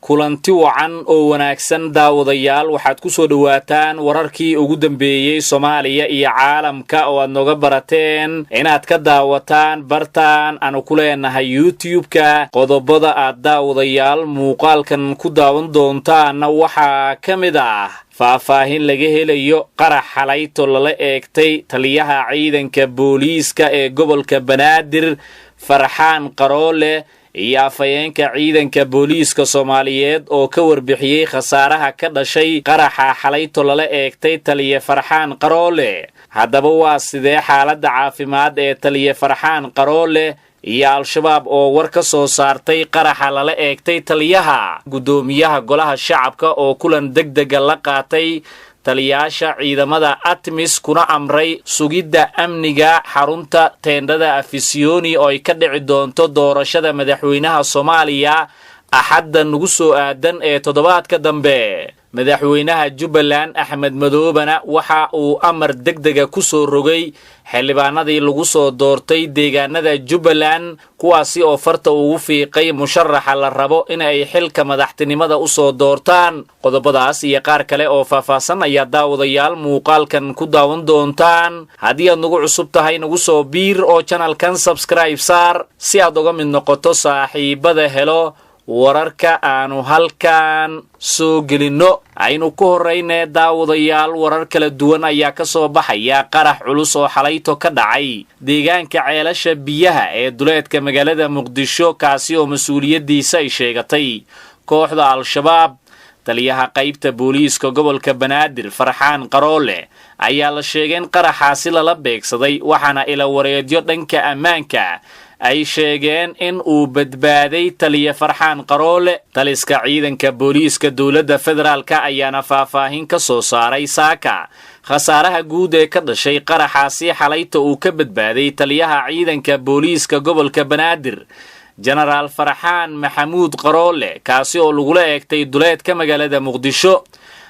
Kulanti wacan oo wanaagsan, daawadayaal. Waxaad ku soo dhowaataan wararkii ugu dambeeyey Soomaaliya iyo caalamka oo aad nooga barateen inaad ka daawataan bartaan aanu ku leenahay YouTube-ka. Qodobada aad, daawadayaal, muuqaalkan ku daawan doontaanna waxaa ka mid ah faahfaahin laga helayo qarax xalayto lala eegtay taliyaha ciidanka booliiska ee gobolka Banaadir, Farxaan Qaroole, iyo afhayeenka ciidanka booliiska Soomaaliyeed oo ka warbixiyey khasaaraha ka dhashay qaraxa xalayto lala eegtay taliye Farxaan Qaroole. Haddaba, waa sidee xaaladda caafimaad ee taliye Farxaan Qaroole iyo Al-Shabaab oo war ka soo saartay qaraxa lala eegtay taliyaha? Guddoomiyaha Golaha Shacabka oo kulan degdega la qaatay taliyaasha ciidamada ATMIS, kuna amray sugidda amniga xarunta teendhada Afisiyoni oo ay ka dhici doonto doorashada madaxweynaha Soomaaliya Axadda nagu soo aadan ee toddobaadka dambe. Madaxweynaha Jubbaland, Axmed Madoobana, waxa uu amar degdega ku soo rogay xildhibaanadii lagu soo doortay deegaanada Jubbaland, kuwaasi oo farta ugu fiiqay musharaxa la rabo in ay xilka madaxtinimada usoo doortaan. Qodobadaas iyo qaar kale oo faahfaahsan ayaa, daawadayaal, muuqaalkan ku daawan doontaan. Haddii aad nagu cusub tahay, nagu soo biir oo channelkan subscribe saar si aad uga mid noqoto saaxiibada helo wararka aanu halkan soo gelinno. Aynu ku horraynee, daawadayaal, warar kala duwan ayaa ka soo baxaya qarax culus oo xalayto ka dhacay deegaanka Ceelasha Biyaha ee duleedka magaalada Muqdisho, kaasi oo mas-uuliyaddiisa ay sheegatay kooxda Al-Shabaab. Taliyaha qaybta booliiska gobolka Banaadir, Farxaan Qaroole, ayaa la sheegay in qaraxaasi lala beegsaday, waxaana ilawareedyo dhanka ammaanka ay sheegeen in uu badbaaday taliye Farxaan Qaroole. Taliska ciidanka booliiska dowladda federaalka ayaana faahfaahin ka soo saaray saaka khasaaraha guud ee ka dhashay qaraxaasi xalayta uu ka badbaaday taliyaha ciidanka booliiska gobolka Banaadir, Jenaraal Farxaan Maxamuud Qaroole, kaasi oo lagula eegtay duleedka magaalada Muqdisho.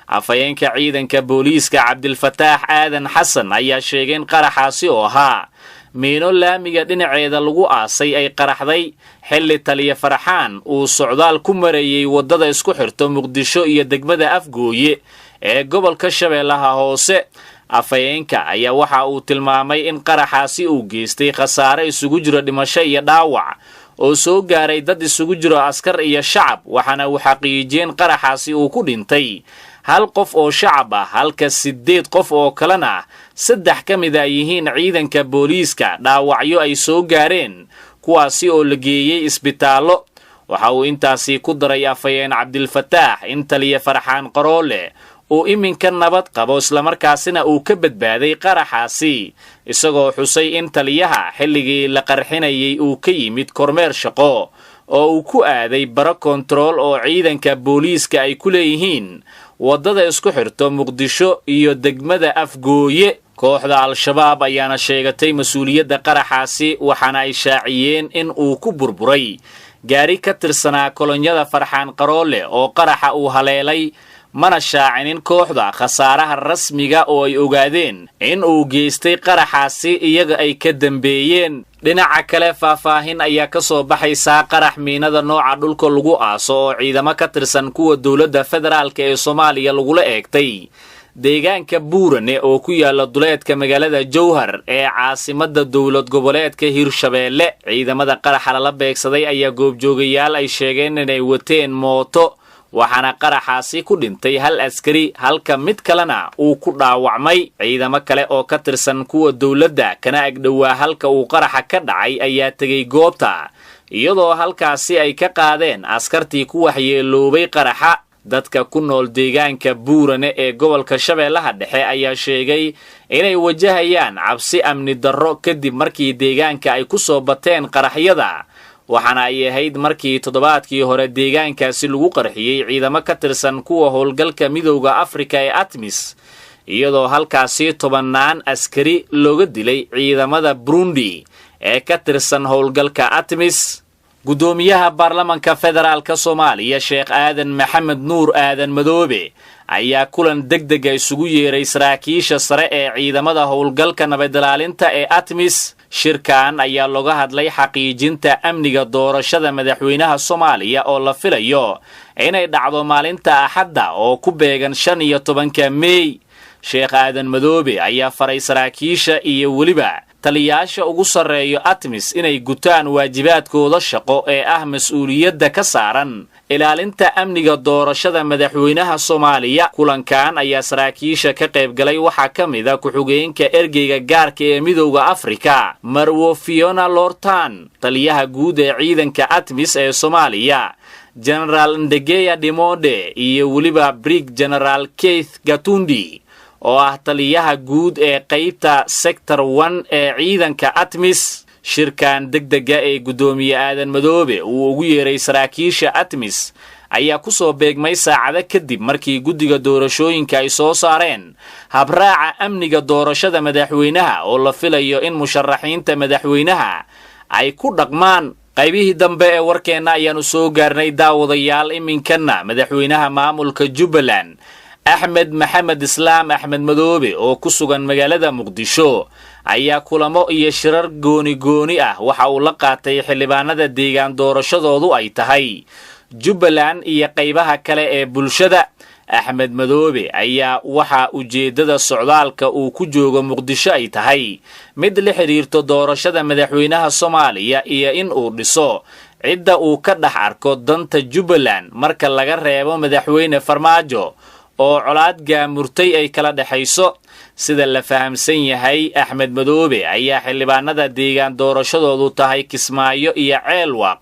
Afhayeenka ciidanka booliiska, Cabdilfataax Aadan Xasan, ayaa sheegay in qaraxaasi oo ahaa miino laamiga dhinaceeda lagu aasay ay qaraxday xilli taliye Farxaan uu socdaal ku marayey waddada isku xirto Muqdisho iyo degmada Afgooye ee gobolka Shabeellaha Hoose. Afhayeenka ayaa waxa uu tilmaamay in qaraxaasi uu geystay khasaare isugu jiro dhimasho iyo dhaawac oo soo gaaray dad isugu jiro askar iyo shacab, waxaana uu xaqiijiyey in qaraxaasi uu ku dhintay hal qof oo shacab ah, halka siddeed qof oo kalena, saddex ka mid ay yihiin ciidanka booliiska, dhaawacyo ay soo gaareen, kuwaasi oo la geeyey isbitaallo. Waxa uu intaasi ku daray afhayeen Cabdilfataax in taliye Farxaan Qaroole uu iminka nabad qabo, islamarkaasina uu ka badbaaday qaraxaasi, isagoo xusay in taliyaha xilligii la qarxinayay uu ka yimid kormeer shaqo oo uu ku aaday baro kontarool oo ciidanka booliiska ay ku leeyihiin waddada isku xirto Muqdisho iyo degmada Afgooye. Kooxda Al-Shabaab ayaana sheegatay mas-uuliyadda qaraxaasi, waxaana ay shaaciyeen in uu ku burburay gaari ka tirsanaa kolonyada Farxaan Qaroole oo qaraxa uu haleelay, mana shaacinin kooxda khasaaraha rasmiga oo ay ogaadeen in uu geystay qaraxaasi iyaga ay ka dambeeyeen. Dhinaca kale, faahfaahin ayaa ka soo baxaysaa qarax miinada nooca dhulka lagu aaso oo ciidamo ka tirsan kuwa dowladda federaalka ee Soomaaliya lagula eegtay deegaanka Buurane oo ku yaala duleedka magaalada Jowhar ee caasimadda dowlad goboleedka Hirshabeelle. Ciidamada qaraxa lala beegsaday ayaa goobjoogayaal ay sheegeen inay wateen mooto, waxaana qaraxaasi ku dhintay hal askari, halka mid kalena uu ku dhaawacmay. Ciidamo kale oo ka tirsan kuwa dowladda kana agdhowaa halka uu qaraxa ka dhacay ayaa tegay goobta, iyadoo halkaasi ay ka qaadeen askartii ku waxyeeloobay qaraxa. Dadka ku nool deegaanka Buurane ee gobolka Shabeellaha Dhexe ayaa sheegay inay wajahayaan cabsi amni darro kadib markii deegaanka ay ku soo bateen qaraxyada, waxaana ay ahayd markii toddobaadkii hore deegaankaasi lagu qarxiyey ciidamo ka tirsan kuwa howlgalka Midowda Afrika ee ATMIS, iyadoo halkaasi tobannaan askari looga dilay ciidamada Burundi ee ka tirsan howlgalka ATMIS. Guddoomiyaha Baarlamanka Federaalka Soomaaliya, Sheekh Aadan Maxamed Nuur Aadan Madoobe, ayaa kulan deg dega isugu yeeray saraakiisha sare ee ciidamada howlgalka nabadilaalinta ee ATMIS. Shirkan ayaa looga hadlay xaqiijinta amniga doorashada madaxweynaha Soomaaliya oo la filayo inay dhacdo maalinta Axadda oo ku beegan 15-ka Meey. Sheekh Aadan Madoobe ayaa faray saraakiisha iyo weliba taliyaasha ugu sarreeyo ATMIS inay gutaan waajibaadkooda shaqo ee ah mas-uuliyadda ka saaran ilaalinta amniga doorashada madaxweynaha Soomaaliya. Kulankan ayaa saraakiisha ka qaybgalay waxaa ka mid a ku-xigeenka ergeyga gaarka ee Midowda Afrika, Marwo Fiona Lortan, taliyaha guud ee ciidanka ATMIS ee Soomaaliya, Genaraal Ndegeya Dimode, iyo weliba Brig Genaraal Keith Gatundi oo ah taliyaha guud ee qaybta Sector 1 ee ciidanka ATMIS. Shirkan degdega ee guddoomiye Aadan Madoobe uu ugu yeeray saraakiisha ATMIS ayaa ku soo beegmay saacado kadib markii guddiga doorashooyinka ay soo saareen habraaca amniga doorashada madaxweynaha oo la filayo in musharaxiinta madaxweynaha ay ku dhaqmaan. Qaybihii dambe ee warkeenna ayaannu soo gaarnay, daawadayaal. Iminkana madaxweynaha maamulka Jubbaland, Axmed Maxamed Islaam Axmed Madoobe, oo ku sugan magaalada Muqdisho, ayaa kulamo iyo shirar gooni gooni ah waxa uu la qaatay xildhibaanada deegaan doorashadoodu ay tahay Jubbaland iyo qaybaha kale ee bulshada. Axmed Madoobe ayaa waxaa ujeeddada socdaalka uu ku joogo Muqdisho ay tahay mid la xidhiirto doorashada madaxweynaha Soomaaliya iyo in uu dhiso cidda uu ka dhex arko danta Jubbaland marka laga reebo madaxweyne Farmaajo oo colaad gaamurtay ay kala dhexayso. Sida la fahamsan yahay, Axmed Madoobe ayaa xildhibaanada deegaan doorashadoodu tahay Kismaayo iyo Ceelwaaq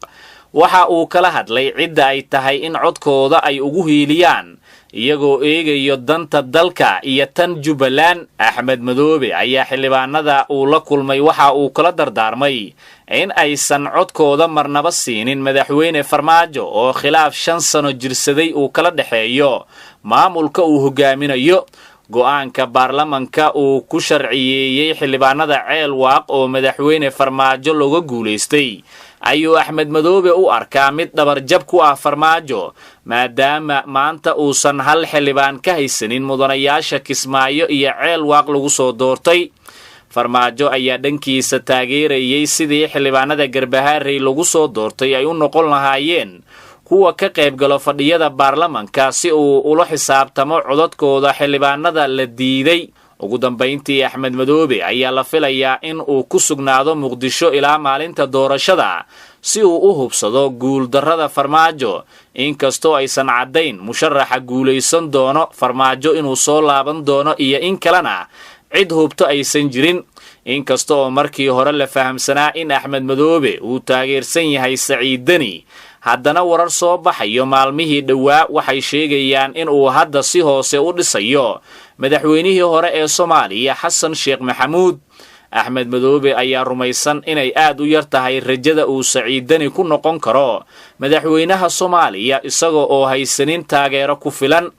waxa uu kala hadlay cidda ay tahay in codkooda ay ugu hiiliyaan, iyagoo eegayo danta dalka iyo tan Jubbaland. Axmed Madoobe ayaa xildhibaanada uu la kulmay waxa uu kala dardaarmay in aysan codkooda marnaba siinin madaxweyne Farmaajo oo khilaaf 5 sano jirsaday uu kala dhexeeyo maamulka uu hogaaminayo. Go'aanka baarlamanka uu ku sharciyeeyey xildhibaanada Ceelwaaq oo madaxweyne Farmaajo looga guulaystay ayuu Axmed Madoobe u arkaa mid dhabarjab ku ah Farmaajo, maadaama maanta uusan hal xildhibaan ka haysanin mudanayaasha Kismaayo iyo Ceelwaaq lagu soo doortay. Farmaajo ayaa dhankiisa taageerayay sidii xildhibaanada Garbahaarey lagu soo doortay ay u noqon lahaayeen kuwa ka qaybgalo fadhiyada baarlamanka si uu ula xisaabtamo codadkooda xildhibaanada la diiday. Ugu dambayntii, Axmed Madoobe ayaa la filayaa in uu ku sugnaado Muqdisho ilaa maalinta doorashada si uu u hubsado guuldarrada Farmaajo, inkastoo aysan caddayn musharaxa guulaysan doono, Farmaajo inuu soo laaban doono iyo in kalena cid hubto aysan jirin. Inkasta oo markii hore la fahamsanaa in Axmed Madoobe uu taageersan yahay Saciid Deni, haddana warar soo baxayo maalmihii dhowaa waxay sheegayaan in uu hadda si hoose u dhisayo madaxweynihii hore ee Soomaaliya, Xasan Sheekh Maxamuud. Axmed Madoobe ayaa rumaysan inay aad u yar tahay rajada uu Saciid Deni ku noqon karo madaxweynaha Soomaaliya, isagoo oo haysanin taageero ku filan.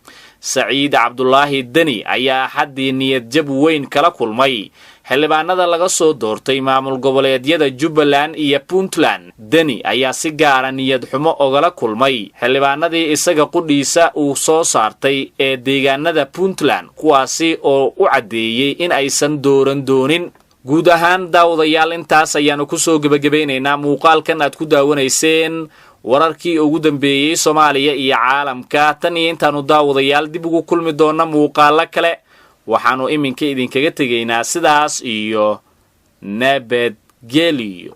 Saciid Cabdulaahi Deni ayaa Axaddii niyad jab weyn kala kulmay xildhibaanada laga soo doortay maamul goboleedyada Jubbaland iyo Puntland. Deni ayaa si gaara niyad xumo ogala kulmay xildhibaanadii isaga qudhiisa uu soo saartay ee deegaanada Puntland, kuwaasi oo u caddeeyey in aysan dooran doonin. Guud ahaan, daawadayaal, intaas ayaannu kusoo gebagabaynaynaa muuqaalkan aad ku daawanayseen wararkii ugu dambeeyey Soomaaliya iyo caalamka. Tan iyo intaannu, daawadayaal, dib ugu kulmi doonna muuqaalo kale, waxaannu iminka idinkaga tegaynaa sidaas iyo nabadgelyo.